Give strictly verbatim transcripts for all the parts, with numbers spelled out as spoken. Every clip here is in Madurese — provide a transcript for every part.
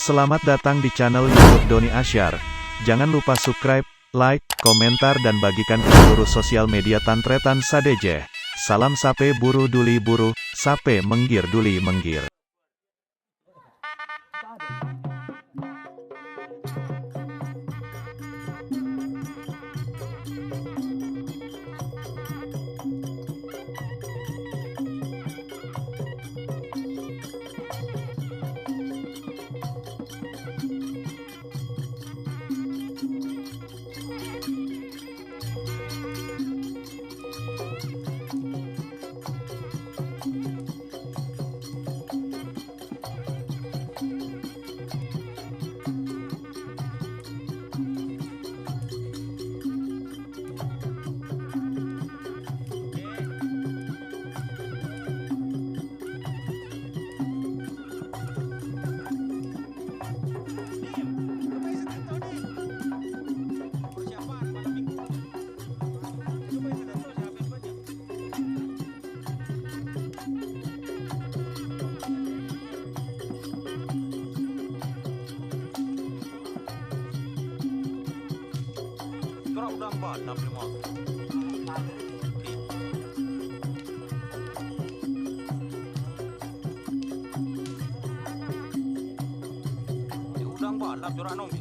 Selamat datang di channel YouTube Doni Asyar. Jangan lupa subscribe, like, komentar, dan bagikan ke seluruh sosial media tan-tarètan sadhâjâ. Salam sapè buru duli buru, sapè mèngghir duli mèngghir. Kera udang balap lima. Udang balap corak nong.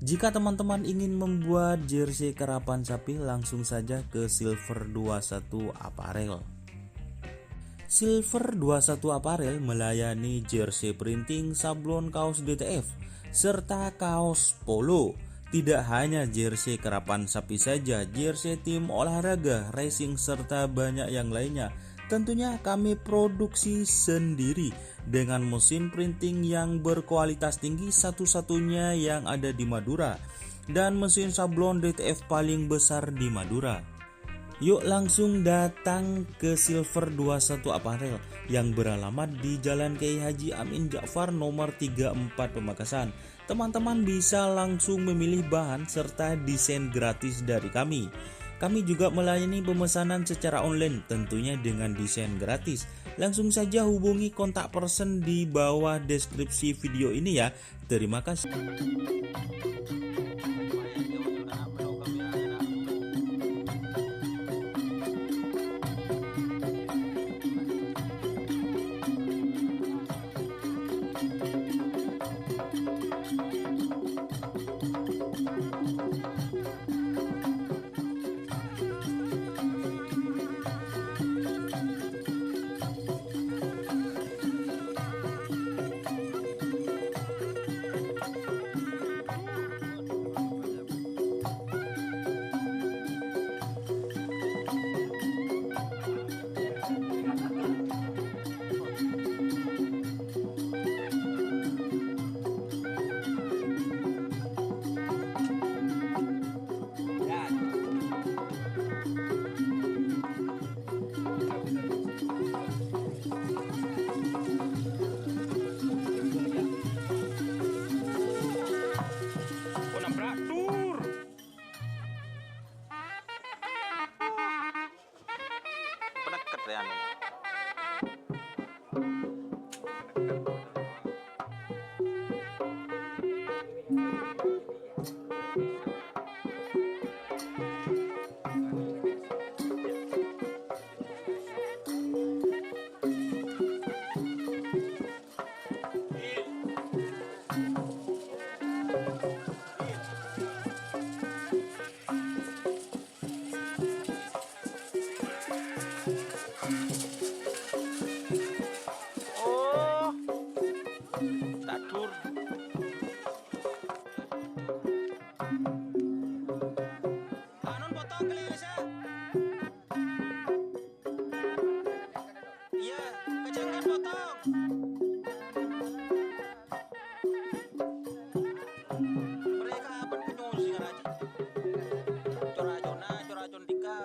Jika teman-teman ingin membuat jersey karapan sapi, langsung saja ke Silver dua satu Apparel. Silver dua satu Apparel melayani jersey printing, sablon kaos D T F, serta kaos polo. Tidak hanya jersey karapan sapi saja, jersey tim olahraga, racing, serta banyak yang lainnya. Tentunya kami produksi sendiri dengan mesin printing yang berkualitas tinggi, satu-satunya yang ada di Madura, dan mesin sablon D T F paling besar di Madura. Yuk langsung datang ke Silver dua satu Apparel yang beralamat di Jalan Kiai Haji Amin Ja'far nomor tiga empat Pamekasan. Teman-teman bisa langsung memilih bahan serta desain gratis dari kami. Kami juga melayani pemesanan secara online, tentunya dengan desain gratis. Langsung saja hubungi kontak person di bawah deskripsi video ini ya. Terima kasih. Kok nabrak dur? Peneket ya, anu. Oh, tadur. Anon potong kali ya, Sa. Iya, kejanggan potong. Mereka apa penyusi ngaji? Cora-cona, cora-condika.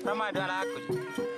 Rama dâ' alako, Ji.